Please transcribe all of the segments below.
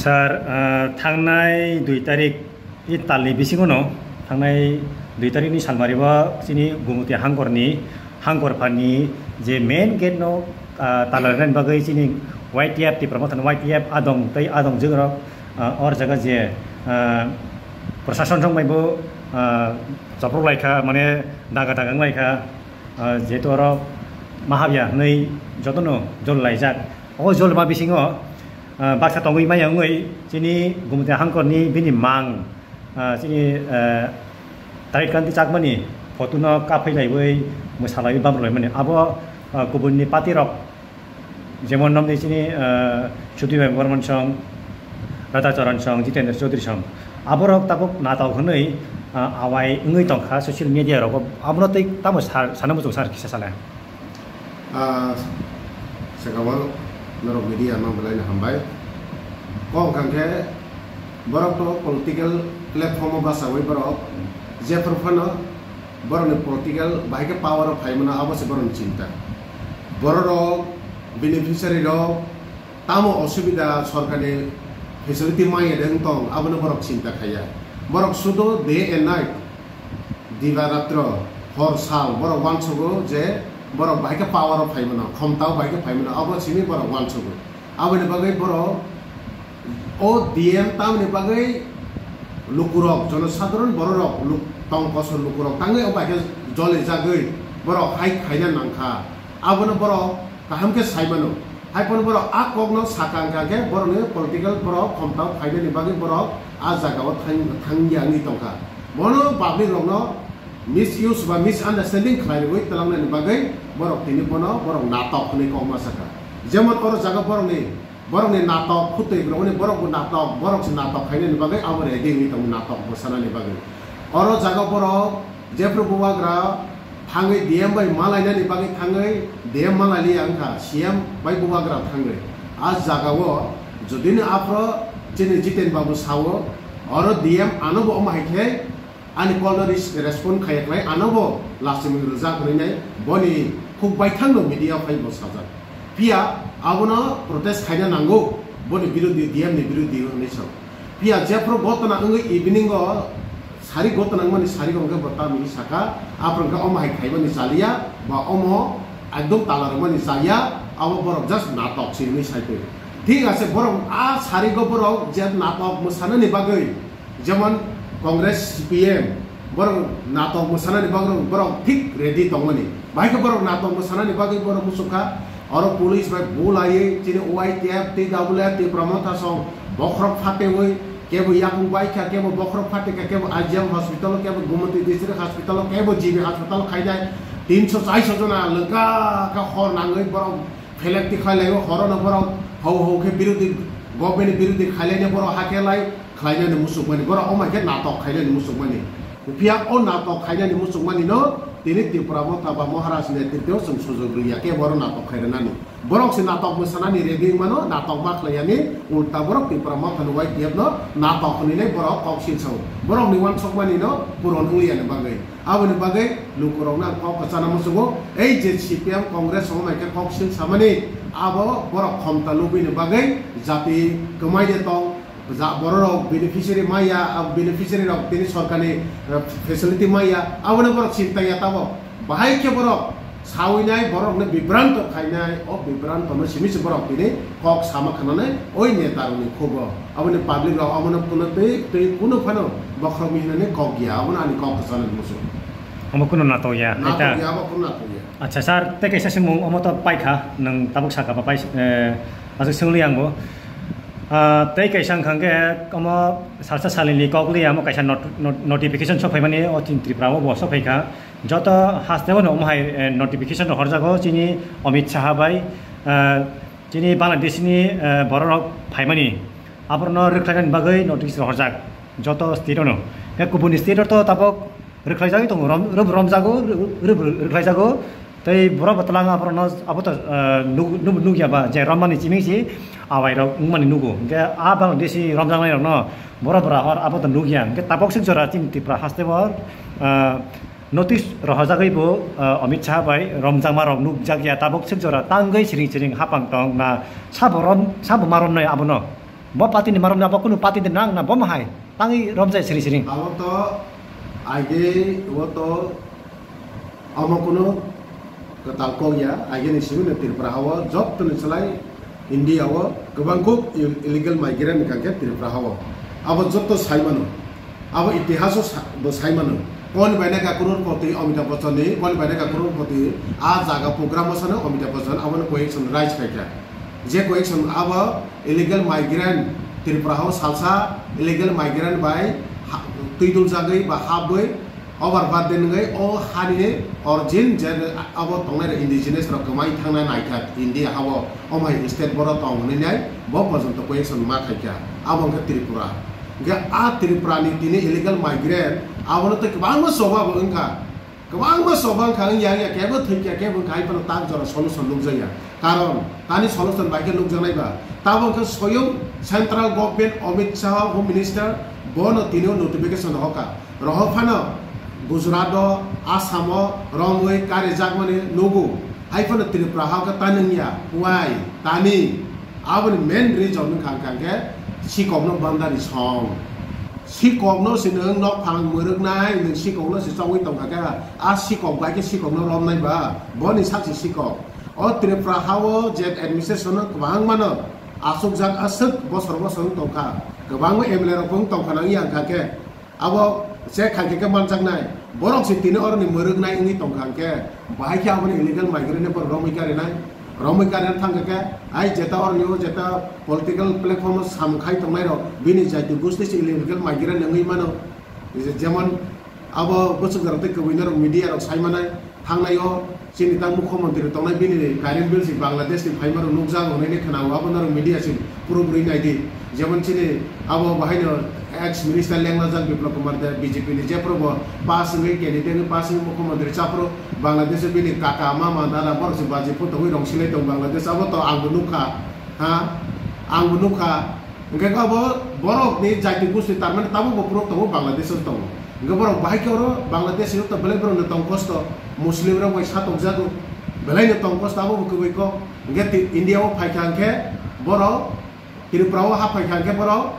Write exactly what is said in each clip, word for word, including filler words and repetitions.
Sir, ah, thangnai dui tarik, i talni bisingono, thangnai dui tarikni salmari o chini Gumuti Hangkorni, Hangkor phani je main gate no, ah, tala rwnani bagwi chini Y T F, Tipra Mothani Y T F adong tei adong jwkrok, ah, or jaga je, ah, Prasasonsong bai bo, ah, choprok lai kha, mane daga daga wng lai kha, ah, jehetu oro mahabya hwnwi jotono jol laijak. O jolma bisingo, ah, baksa tongwi maya wngwi chini Gumuti Hangkorni bini mang, ah, chini, ah, Tarik Kanti Chakmani photo no kaphai laiwi mwsalaiwi bamrok laimani. Abo, ah, kubunni party rok Jemon nomni chini, ah, Sudhir Bai Bormon song, Radha Charan song, Jitendra Chaudhary song. Aborok tabuk natok hwnwi, ah, awai wngwi tongkha social media rogo. Abono tei tamo sar, sana muchung sar kisa sale. Ah, Segawal, norok media no belai no hambai. Kok hwnkha khe borok to political platform o bachawi borok jephru phano borokni political bahai khe power o phai mano, abo se borokni chinta. Bororok, beneficiary rok tamo osubida sorkarni facility manya de wng tong, abono borok chinta khaiya. Borok sudo day and night, diba ratro, hor sal borok uansugo je borok bahai khe power o phai mano, khomta o bahai khe phai mano, abo simi borok uansugo. Aboni bagwi borok o D M tamni bagwi lukurok, jonosadharon bororok, luk-, tong kosor lukurok tangwi o bai khe jolijagwi borok hai khaina nangkha. Abono borok kaham khe sai mano. Hai phano borok a kokno sakha wngkha khe borokni political borok khomtao phainani bagwi borok a jagao thang-, thangya wngwi tongkha. Bono public rokno misuse ba misunderstanding khlai rwui twlangnani bagwi borok tini bono borok natok hwnwi kokma sakha. Jemon oro jaga borokni Borokni natok khutui rwmani, borok bo natok, borok se natok khainani bagwi abo ready wngwi tongo natok bwsanani bagwi. Oro jaga borok jephru bubagra thangwi D M bai malainani bagwi thangwi D M malailiya wngkha C M bai bubagra thangwi. A jagao jodini aphro chini Jiten babu sao, oro D M ano bo omo hai khe Ani call no res-, respond khaiya khlai, ano bo lastimung rwjak hwnwi nai boni khuk baithang no media phai bo sajak. Phiya abono protest khaina nango, boni birodhi, D M ni birodhi hwnwi sa. Phiya jephru gotona wngwi evening o sari gotona wngmani sari hwnkhe bo tamni saka, aphuru hwnkhe omo hai khaimani chaliya, ba omo ekdom tala rwmani chaya, abo borok just natok se hwnwi sai twi. Thik ase borok a sari go borok je natok mwsanani bagwi, Jemon Congress, C P M, borok natok mwsanani bagwi borok thik ready tongmani. Bahai khe borok natok mwsanani bagwi borok muchungkha, oro police bai bulaiwi chini Y T F, T W F, Tipra Motha song bokhorok phatewi, kebo yakung baikha, kebo bokhorok phatekha, kebo I G M hospital, kebo Gumoti District Hospital, kebo G B hospital khainai tinso chaiso jona lwngkha kha hor nangwi borok Phelek ti khlai laio, horono borok hau hau khe birodhi, government ni birodhi khlai laino borok hakhe lai khlai nani muchungmani, borok omo hai khe natok khlai nani muchungmani. Phiya o natok khlai nani muchungmani no tini Tipra Motha ba Maharaj ni netrito chwng sujok rwya khe borok natok khlai rwnani. Borok se natok mwsanani ready wngmano, natok ma khlai yani, ulta borok Tipra Motha ni Y T F no natok hwnwi nai borok kok silsao. Borok ni uansukmani no puron wngya ni bagwi. Aboni bagwi lukurokno ang kok kwchana muchungo, ei je C P M Congress rok hai khe kok sil samani, abo borok khomta lubini bagwi jati kwmai de tong, ja-, bororok beneficiary maya, abo beneficiary rok tini sorkarni, eh, facility maya, abono borok chinta ya tabok. Bahai khe borok sawi nai, borokno bibranto khainai, o bibrantono simi se borok tini kok sama khananai oi neta rokni khubo. Aboni public rok abono kuno twi, twi kuno phano bokhorok mi hinani kok ya, abono ani kok kwchana muchung. Omo kuno natok ya, natok ya, abo kuno natok ya. Acha sir, tei kaisa simung omo to paikha, nwng tabuk saka ba pai, eh, aswk swngli ang bo. Ah, tei kaisa wngkha hwnkhe omo salsa salini kok li amo kaisa not-, not-, notification sok phaimani o chini Tripura o bo sok phaikha. Joto haste o no omo hai, eh, notification rok horjago chini Amit Saha bai, eh, chini Bangladesh ni, eh, borok rok phaimani. Aborok no rwkhlainani bagwi notice rok horjak joto state o no. Khe kubuni state o to tabok rwkhlaijagwi tongo, rom-, rwb-, romjago, rwb-, rwb-, rwkhlaijago. Tei borok bo twlang aborok no abo to, eh, nuk-, nuk-, nukya ba je romani chiming si awai rok wngmani nugo. Hwnkhe a Bangladesh ni romjaknai rok no borok bwra hor abo to nukya. Hwnkhe tabok swk jora chini Tripura haste o, eh, Notice rohorjagwi bo, ah, Amit Shah bai romjakma rok nukjakya, tabok swk jora tangwi siring siring hapang tong na sabo rom, sabo ma romnai abono. Bo party ni marom na bo kunu party de nang na bo mahai. Tangwi romjai siri siri. Abo to aige, abo to omo kunu kwtal kok ya. Aige ni simi no Tripura hao jotto ni slai India o kwbang kuk ill-, illegal migrant ni kangkhe Tripura hao. Abo jotto sai mano. Abo itihaso sa-, bo sai mano. Koni bai na ka crorepoti Amitabh Bachchan ni, koni bai na ka crorepoti a jaga program o sano Amitabh Bachchan abo no koyekson rise khai kha. Je koyekson abo illegal migrant Tripura hao salsa illegal migrant bai ha-, twi dul jagwi ba habwi overburden wngwi o hani origin je abo tongnai rok indigenous rok kwmai thangna naikha India hao o mai state boro tong hwnwi nai bo porjonto koyekson ma khaikha abo wngkha Tripura. Hingkhe a Tripura ni tini illegal migrant abono tei kwbangma choba bo wngkha. Kwbangma choba wngkha, wngya wngya, kebo thwikya, kebo wngkha, hai phano tak jora solution nukjakya. Karon tani solution bai khe nukjaknai ba. Tabo wngkha soyung Central Government Amit Shah, Home Minister, bono tini o notification rohorkha. Rohor phano Gujarat o, Assam o romwi karijakmani nugo. Hai phano Tripura hao khe tani wngya. Why? Tani aboni main reason wngkha hwnkha khe sikokno bandari song. Sikokno se nwng nok phang mwrwknai, nwng sikokno se chongwi tongkha khe, a sikok bai khe sikokno romnai ba, boni sak se sikok. O Tripura hao je administration no kwbangma no achukjak aswk bosor bosor wng tongkha, kwbangma M L A rok bo wng tongkha nang yang kha khe, abo check khai khe khe manjaknai, borok se tini oroni mwrwknai wngwi tongkha hwnkhe, bahai khe aboni illegal migrant ni borok romwi karinai. Romwi karina thangkha khe, ai jeta oroni o jeta political platform o sam khai tongnai rok, bini jati gosti se illegal migrant wngwi mano. Jemon abo bwswk jora tei kwbwi norok media rok sai manai, thangnai o chini tang mukhyamantri tongnai bini current bill si Bangladesh ni phaima rok nukjago hwnwi khna o, abo norok media si puro bwrwi nai di. Jemon chini abo bahaino ex minister lenglajak Biplab Kumar Deb, B J P ni, jephru bo pass wngwi candidate wngwi pass wngwi mukhyamantri chaphru Bangladesh o bini kaka, mama, dada borok se baji photo wi rong silai tong Bangladesh, abo to ang bo nukha, ha, ang bo nukha. Hingkhe abo borok ni jati gosti, tar mane tabuk bo borok tongo Bangladesh o tongo. Hingkhe borok bahai khe oro Bangladesh o to belai borok no tong kosto, Muslim rok bai satokjago, belai no tong kosto, abo bo kwbwi kok. Hingkhe ti-, India o phaikha hingkhe borok Tripura o haphaikha hingkhe borok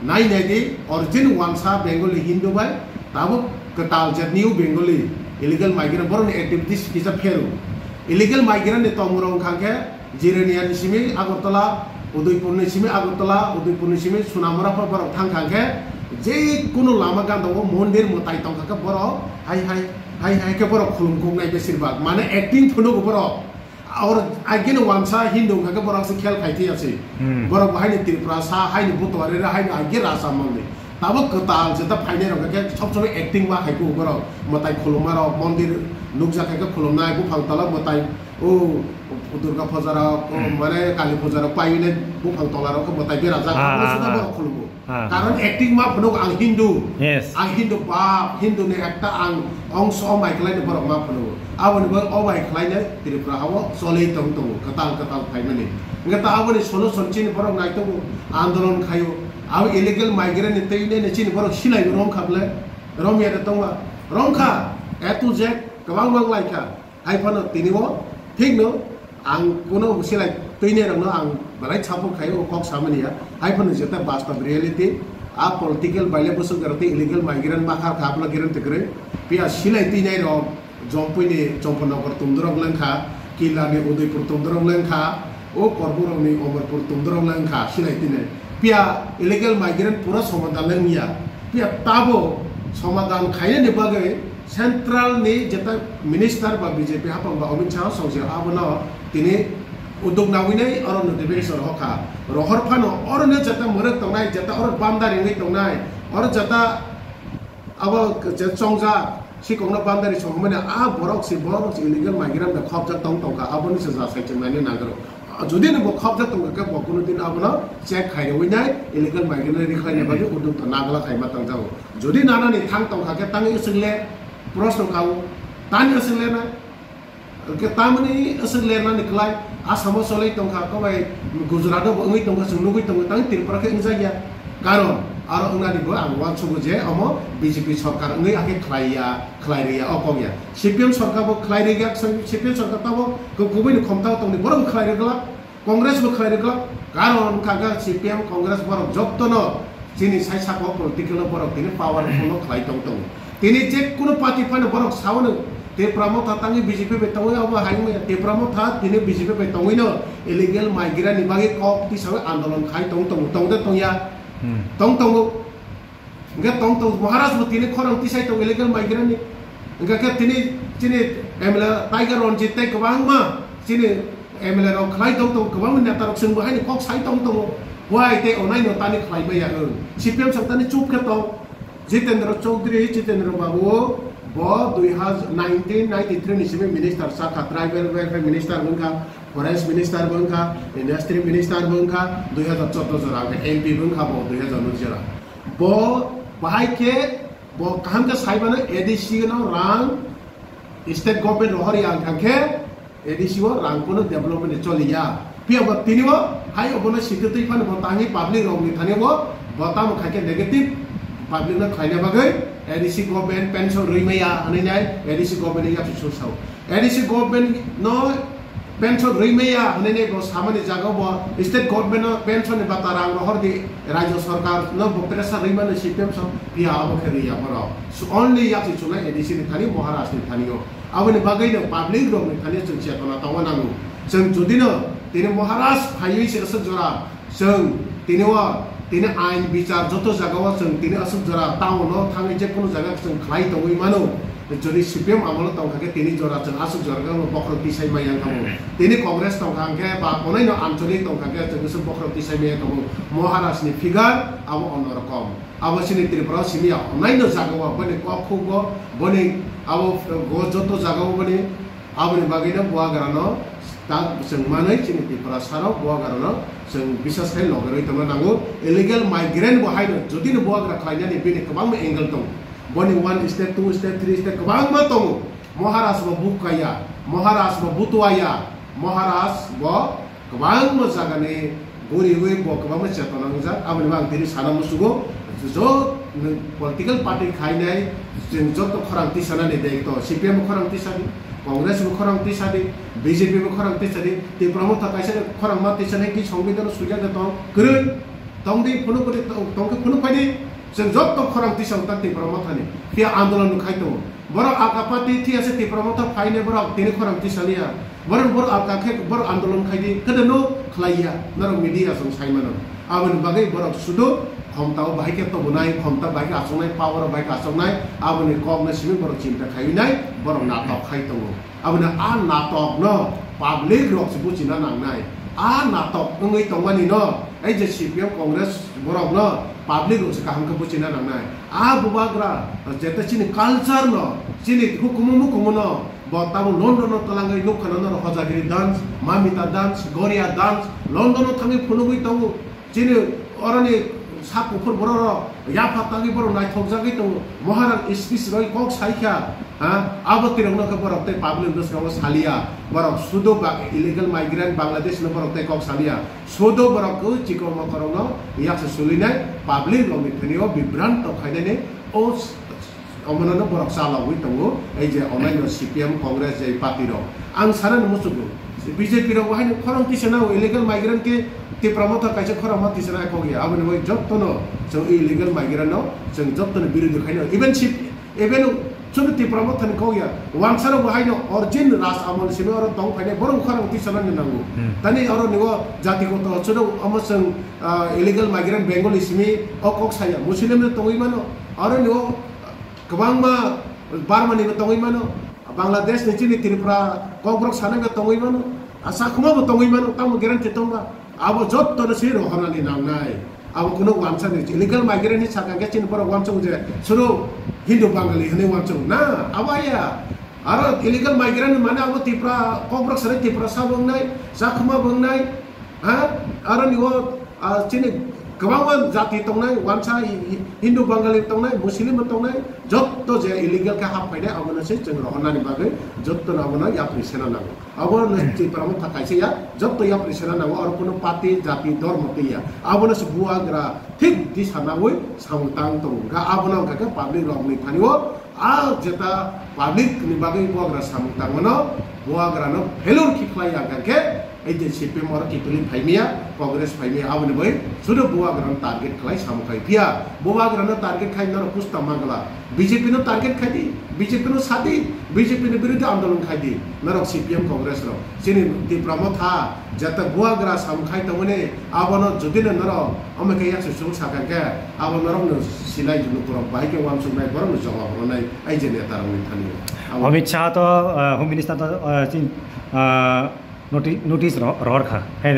nai nai di, origin wansa Bengali Hindu bai tabuk kwtal jat new Bengali illegal migrant borokni activities kisa pheru. Illegal migrant ni tongmung rok wngkha khe Jirania ni simi Agartala, Udaipur ni simi Agartala, Udaipur ni simi Sonamura pha borok thangkha khe je kunu lama ganda o mondir mwtai tongkha khe borok hai hai hai hai khe borok khulum kuknai besir bak mane acting phunugo borok. Oro agini wansa Hindu wngkha khe borok se khel khai thai se. Hmm. Borok bo haini Tripura sa, haini Butwari ra, haini agi rasa mangni. Tabuk kwtal jeta phainai rok khe sob somoi acting ma khai kho borok. Mwtai khulumma rok, mondir nukjak khe khulumnai, buphang tola mwtai, o Durga puja rok, o Hmm. mane Kali puja rok painai buphang tola rok khe mwtai berajak. Ah, Abo ah, suda ah. borok khulumo. Ah. Karon acting ma phunuk ang Hindu. Yes. Ang Hindu bap, Hindu ni ekta ang ongso o mai khlai ni borok ma phunuk. Aboni bo o mai khlai ni Tripura hao choli tong tongo, kwtal kwtal phaimani. Hingkhe ta aboni solution chini borok nai tongo, andolon khaio. Abo illegal migrant ni twi nene chini borok silai rom kha ble, rom ya de tongma. Rom kha, A to Z, kwbang bang lai kha. Hai phano tini o thik no ang kuno silai twi nai rok no ang belai support khai o kok samani ya. Hai phano jeta bastop reality a political baile bwswk jora tei illegal migrant ma kha kha bwla giren tikri. Pia silai twi nai rok Jompui ni Chompanagar tundrok leng kha, Kila ni Udaipur tundrok leng kha, o Korbuk rok ni Omorpur tundrok leng kha silai twi nai. Pia illegal migrant pura somadan leng ya. Pia tabo somadan khainani bagwi Central ni jeta minister ba B J P hapang ba Amit Shah songsi abono tini uduk nawinai oro notification rohor kha. Rohor phano oro no jeta mwrwk tongnai, jeta oro bandar wngwi tongnai, oro jeta abo je chongjak sikokno bandari songmani a borok si, borok si illegal migrant da khopjak tong tongkha, aboni se jasai chwngnani nangro. Jodi no bo khopjak tongkha khe bo kuno din abono check khairwi nai illegal migrant rikhlaina bagwi uduk to nagla khaima tangjago. Jodi nanani thang tongkha khe tangwi swng le, proshno kha o, tani swng le na? Hwnkhe tamoni swng le nani kwlai, Assam o cholwi tongkha, kobai Gujarat o bo wngwi tongkha, chwng nugwi tongo, tang Tripura khe wngjakya. Karon aro wngnani bo ang uansugo je omo B J P sorkar wngwi hakhe khlaiya, khlai rwya, o kok ya. C P M sorkar bo khlai rwya, C P M sorkar tamo kubui ni khomta o tongni, borok bo khlai rwglak. Congress bo khlai rwglak, Karon wngkha khe C P M Congress borok jottono chini sai saka o political o borok tini powerful no khlai tong tongo. Tini je kunu party phano borok saono Tipra Motha tangwi B J P bai tongwi abo hai wngya. Tipra Motha tini B J P bai tongwino illegal migrant ni bagwi kok tisawi andolon khai tong tongo, tong de tongya? Hmm. Tong tongo. Hingke tong tong Maharaj bo tini khorang tisai tong illegal migrant ni. Hingke khe tini chini M L A Tiger Ranjit tei kwbangma chini M L A rok khlai tong tong, kwbangma neta rok chwng bo haini kok sai tong tongo. Wai tei onai no tani khlai maya wng. C P M sak tani chup khe tong. Jitendra Chaudhary, Jitendra Babu bo dui hajar, nineteen ninety-three ni simi minister sakha, tribal welfare minister wngkha, forest minister wngkha, industry minister wngkha, dui hajar choudo jora hingke M P wngkha bo dui hajar unis jora. Bo bahai khe bo kaham khe sai mano, A D C no rang state government rohor ya wngkha khe A D C o rang kuno development choli ya. Phiya bo tini o hai obono sitwtwi phano bo tangwi public rok ni thani bo, bo tamo khai khe negative public no khlaina bagwi A D C government pension rwi maya hwnwi nai A D C government ni yapsi sur sao. A D C government no pension rwi maya hwnwi nai bo samani jaga bo state government no pension ni bata rang rohor di, rajya sarkar no bo pressure rwi mano C P M so phiya abo khe rwi ya borok. So only yapsi chulai A D C ni thani, Maharaj ni thani o. Aboni bagwi no public rok ni thani chwng chetona tongma nango. Chwng jodi no tini Maharaj phaiwi se aswk jora, chwng tini o, tini ain bichar joto jaga o chwng tini aswk jora town o thangwi je kunu jaga chwng khlai tongwi mano. Jodi C P M amolo tongkha khe tini jora chwng aswk jora khe bokhorok tisai maya wngkha bo. Tini Congress tongkha hwnkhe ba onai no anchalik tongkha khe chwng aswk bokhorok tisai maya wngkha bo. Maharaj ni figure abo onno rokom. Abo chini Tripura o simi ya, naino jaga o, boni kok khuk o, boni abo go joto jaga o boni, aboni bagwi no buagra no ta chwng manwi chini Tripura saro buagra no chwng bisas khai logerwi tongna nango. Illegal migrant bo haino jodi no buagra khlainani bini kwbangma angle tongo. Boni one state, two state, three state kwbangma tongo. Maharaj bo bukaya, Maharaj bo butuaya, Maharaj bo kwbangma jagani guriwi bo kwbangma chetona wngjak. Aboni bagwi ang tini sana musugo, jo political party khainai, chwng joto khorang tisanani daitw, C P M bo khorang tisadi, Congress bo khorang tisadi, B J P bo khorang tisadi, Tipra Motha kaisa khorang ma tisanai ki songbidhano sujak de tong, kwrwi tongdi, phunuk phunuk tong, tongkhe phunuk phaidi, chwng joto khorang tisang ta Tipra Mothani, phiya andolon khai tongo. Borok alka party thiyase Tipra Motha phainai borok tini khorang tisaliya. Borok, borok alka khe borok andolon khaidi, kede no khlaiya, norok media song sai mano. Aboni bagwi borok sudu khomtao bahai khe tobonai, khomta bahai khe achuknai, power bahai khe achuknai, aboni kok no simi borok chinta khaiwi nai, borok natok khai tongo. Aboni a natok no public rok se buchina nangnai. A natok wngwi tongmani no, ei je C P M Congress borok no public rok se kaham khe buchina nangnai. A bubagra, jeta chini culture no, chini hukumu mukumu no, bo tamo London no twlangwi nukha no norok Hojagiri dance, Mamita dance, Goria dance, London no thangwi phunugwi tongo. Chini oroni sak kuphur borok rok yapha tangwi borok naithok jagwi tongo. Moharang speech roi kok saikha, ha? Abo tirok no khe borok tei public bwskango saliya. Borok sudo ba illegal migrant Bangladesh no borok tei kok saliya. Sudo borok khe chikon mokorok no yaksa sulinai public rok ni thani o bibranto khainani o Omono no borok chalogwi tongo, ei je onaino C P M, Congress je party rok. Ang sanani muchungo, B J P rok bo haino khorang tisanao illegal migrant khe Tipra Motha kaisa khorang ma tisana kok ya. Aboni bagwi jottono chwng illegal migrant no chwng jottono birodhi khaino. Even si, even chwng Tipra Motha ni kok ya. Wansarok bo haino origin Raj Amol simi oro tong phainai borok khorang tisanani nango. Hmm. Tani oro nigo jati koto chwng omo chwng, ah, illegal migrant Bengali simi o kok saya. Muslim no tongwi mano. Oro nigo Kwbangma Burma ni bo tongwi mano, Bangladesh ni chini Tripura Kokborok sanai bo tongwi mano, a Chakma bo tongwi mano, tamo guarantee tongba? Abo jotto no se rohornani nangnai. Abo kuno wansa ni illegal migrant ni saka khe chini borok wansuk je suru Hindu Bangali hwnwi wansuk na, abo ya. Aro illegal migrant ni mane abo Tripura Kokborok sanai Tripura sa bo wngnai, Chakma bo wngnai, ha? Aro ni o Ah, chini kwbangma jati tongnai, wansa Hi-, Hi-, Hindu Bangali tongnai, Muslim bo tongnai, jotto je illegal khe hap phainai, abono se chwng rohornani bagwi jottono abono yapri sena nango. Abono Tipra Motha kaisa ya, jotto yapri sena nango, oro kuno party, jati, dhormo twi ya. Abono se buagra thik disa nawi samung tang tongo. Ga abono wngkha khe public rokni thani o, a jeta public ni bagwi buagra samung tangmano, buagrano failure khe khlai ya wngkha khe, Ei je C P M oro kipili phaimiya, Congress phaimiya, aboni bai sudu bubagrano target khlai samung khai. Phiya bubagrano target khai norok kusta magla. B J P no target khai di, B J P no sa di, B J P ni biruddhe andolon khai di. Norok C P M Congress rok. Chini Tipra Motha jeta bubagra samung khai tongmani abono jodi no norok omo khe yaksu sung sakha khe abo norok no silai junu korok bahai khe uansuk nai borok no jawab rwnai ai je neta rok ni thani. Abo Amit Shah to, uh, Home Minister to, uh, chin, uh, noti-, notice ro-, rohor kha. Hai de.